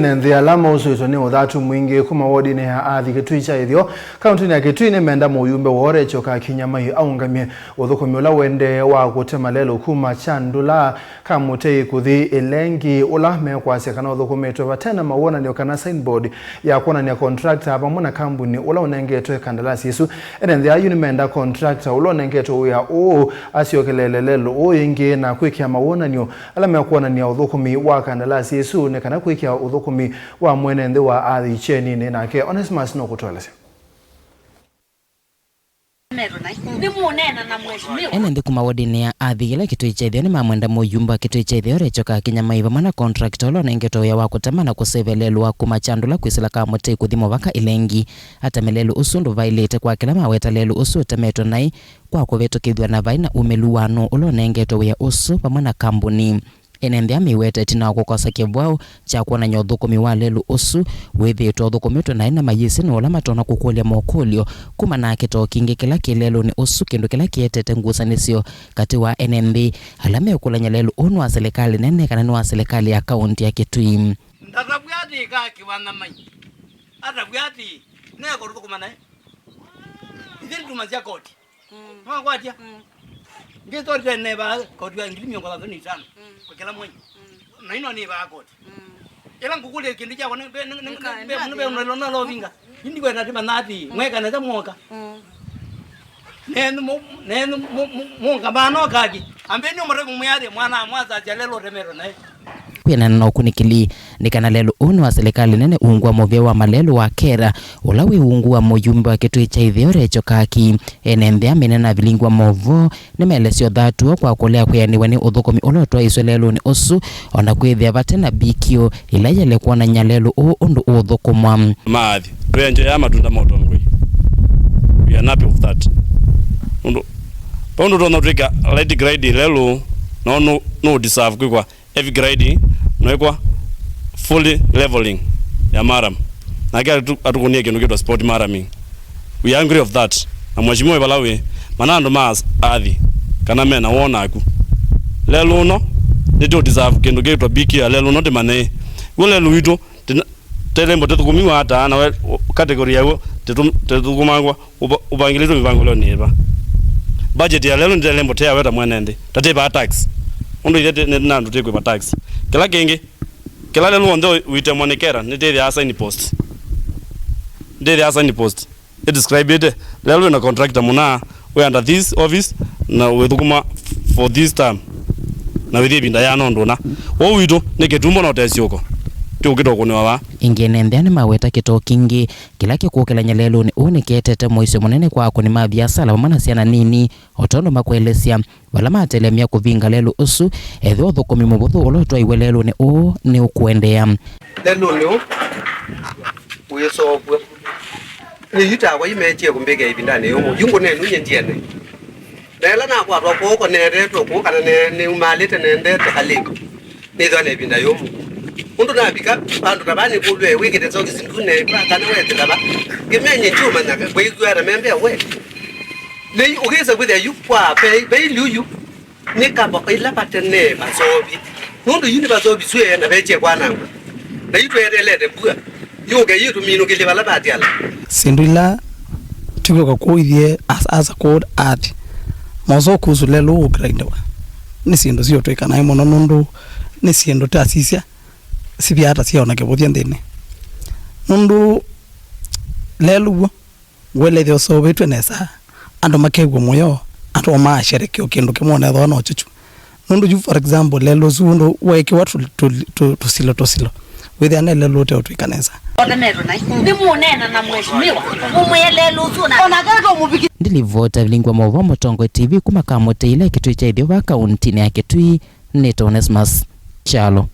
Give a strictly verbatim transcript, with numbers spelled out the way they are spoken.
Ene nthĩ ala mausũĩtwe nĩ ũthatu mwingĩ kuma wodinĩ ya Athi Kĩtui kya Ĩtheo, kaũntĩnĩ ya Kĩtui, nĩmenda mũyumbe woo Recho Kakinya Mai aũngamye ũthũkũmi ũla ũendee wa kũtema lelũ kuma Kyandũla, Kamũtei kũthi Ĩlengi, ũla mekwasya kana ũthũkũmĩtwe vate na mawonany'o kana signboard ya kwonany'a contractor vamwe na kambuni ũla ũnengetwe kandalasi ĩsu. Ene nthĩ ayu nĩmenda contractor ũla ũnengetwe wĩa ũũ asyokeleele lelũ ũũ ĩngĩ na kwĩkĩa mawonany'o ala mekwonany'a ũthũkũmi wa kandalasi ĩsu nĩ kana kwĩkĩa ũthũkũmi wa mwene nthĩ wa Athi kyeninĩ. Nake Onesmus nũkũtũelesya. Ene nthĩ kuma wodinĩ ya Athi yĩla Kĩtui kya Ĩtheo nĩmamwenda mũyumba Kĩtui kya Ĩtheo Recho Kakinya Mai vamwe na contractor ũla ũnengetwe wĩa wa kũtema na kũseve lelũ wa kuma Kyandũla kwĩsĩla Kamũtei kũthi Mũvaka Ĩlengi ateme lelũ ũsu ũndũ vaĩlĩte kwa kĩla maweta lelũ ũsu ũtemetwe naĩ kwa kũvĩtũkĩthw'a na vai na umĩlu wa nũũ ũla ũnengetwe wĩa ũsu vamwe na kambuni. Ene nthĩ amĩweta ĩtina wa kũkosa kĩvwau kya kwonany'a ũthũkũmi wa lelũ ũsu wĩthĩĩtwe ũthũkũmĩtwe naĩ na mayĩsĩ nũũ ũla matonya kũkũlya mokũlyo kumana na kĩtoo kingĩ kĩla kĩ lelũnĩ ũsu, kĩndũ kĩla kĩetete ngusanĩsyo katĩ wa ene nthĩ ala mekũlany'a lelũ ũũ nĩ wa silikalĩ nene kana nĩ wa silikalĩ ya kaũntĩ ya Kĩtui. Ndatavw'a atĩ ĩkakĩwa na mai. Atavw'a atĩ nekũthũkũma naĩ. Ithyĩ nĩtumasya koti. Mm. Nĩwakwatya? Mm. Ngĩtwarĩte neva koti ya ngili mĩongo thanthatũ na itano. Mm. Kwa kĩla mwei. Mm. Na ĩno nĩvaa koti. Mm. Ĩla ngũkũlya kĩndũ kyakwa nĩ, nĩ, nĩ, nĩka, nĩ, nĩ, nĩ, nĩ, nĩ, nĩ, nĩ, nĩ, nĩ, nĩ, nĩ, nĩ, nĩ, nĩ, nĩ, nĩka nĩka mwonga. Mm. Nenu mu-, nenu mu-, mu-, munga manoka aki. Ambeni umuremu mwiari mwana mwasasya lelo temero naye. Kwĩanana na ũkunĩkĩli nĩ kana lelũ ũũ nĩ wa silikalĩ nene ungu wa mũvĩa wa malelũ wa Kera, ũla wĩ ungu wa mũyumbe wa Kĩtui kya Ĩtheo Recho Kaki. Ene nthĩ amene na avilingi wa maũvoo nĩmaelesya ũthatu woo kwa kũlea kwĩanĩw'a nĩ ũthũkũmi ũla ũtwaĩĩswe lelũnĩ ũsu, o na kwĩthĩa vate na mbikio ĩla yaĩle kwonany'a lelũ ũũ ũndũ ũũthũkũmwa. Maathi, twĩenjeea matunda ma ũtongoi. We are happy of that. Nũndũ, vau nũtonya ũtwĩka light grade lelũ, no nũ, nũ deserve kwĩkwa heavy grade, no ĩkwa fully leveling ya maram. Nake atu-, atukũnie kĩndũ kĩtwa spot maraming. We are angry of that. Na mheshimiwa ĩvala wĩ, mana andũ ma Athi, kana mena woo naku. Lelũ ũno, nĩtũ deserve kĩndũ kĩtwa B Q ya lelũ ũno tĩmanye. W'o lelũ witũ, tena, telembo tĩthũkũmiwa ata, na we, category ya w'o, tĩtũ-, tĩthũkũmangwa, ũva-, ũvangĩlĩtwe mĩvangĩlonĩ yĩva. Budget ya lelũ nĩ telembo teyaweta mwene nthĩ, tatĩvaa tax. Ũndũ ithe tĩ-, nĩ, na andũ tĩkwĩva tax. Kĩla kĩngĩ, kĩla lelũ w'onthe wĩ-, wĩtemwa nĩ Kera, nĩtĩthĩaa signpost. Nĩtĩthĩaa signpost. Ĩ describe ĩte, lelũ wĩna contractor mũna, wĩ under this office, na wĩthũkũma f-, for this term, na wĩthĩ ĩvinda yana ũndũ ũna. Wou witũ nĩ kĩtumbo na ũtesyũko, tĩũkĩta ũkũnĩwa vaa. Ĩngĩ ene nthĩ nĩmaweta kĩtoo kingĩ kĩla kĩkũkĩlany'a lelũnĩ ũũ nĩkĩetete mũisyo mũnene kwa akũni ma viasala vamwe na syana nini, o tondũ makũelesya vala matelemya kũvinga lelũ ũsu, ethĩwa ũthũkũmi mũvũthũ ũla ũtwaiwe lelũnĩ ũũ nĩũkũendeea. Lelũnĩ ũũ wĩsovw'a. Nĩ yu takwa imetie kũmbĩkĩa ĩvindanĩ yũmũ. Yu ngũnenunye ndiene. Na ĩla nakwatwa kũũ kũneetetwe kũũ kana ne-, nĩumalĩte nendete kalĩko. Nĩthwa na ĩvinda yũmũ. Ũndũ navika vandũ ta vaa nĩkũlw'e wĩkĩte sokisi ndune kana wetĩka va. Ngĩmenye ndiũmanya kwĩkw'a na membe we. Lei ũkĩsa kwĩthĩa yu kwa vei, vei liu yu. Nĩ kava ĩla vatenee vasovi. Nũndũ yu nĩvasovisw'e na vekye kwanangwa. Na yu tweetelete mbua yũke yĩtũminũkĩlye vala vatiala. Syĩndũ ila tũkwĩka kũu ithyĩ as, as a code Athi, mosoo kuhusu lelũ ũkĩraindiwa nĩ syĩndũ siũtwĩka naĩ mũno, nũndũ nĩ syĩndũ twasisya sivyaa ta syaona kĩvũthya nthĩnĩ. Nũndũ lelũ w'o wĩlethya ũseũvĩtw'e nesa, andũ makew'a mũyo, andũ maasherekea kĩndũ kĩmwe onethwa no kyũkyu. Nũndũ yu, for example, lelũ ũsu ũndũ weekĩwa tũ-, tũ-, tũ-, tũsilo tũsilo, wĩthĩa ne lelũ ũteũtwĩka nesa. Otemetwe naĩ. Nĩmũneena na mheshimiwa, mũmwĩe lelũ ũsu na onake tũmũvikĩe. Ndilivota vilingwa maũvoo Mũtongoi T V kuma Kamũtĩ ĩla Kĩtui kya Ĩtheo va kaũntĩnĩ ya Kĩtui, nĩtawa Onesmus Kyalo.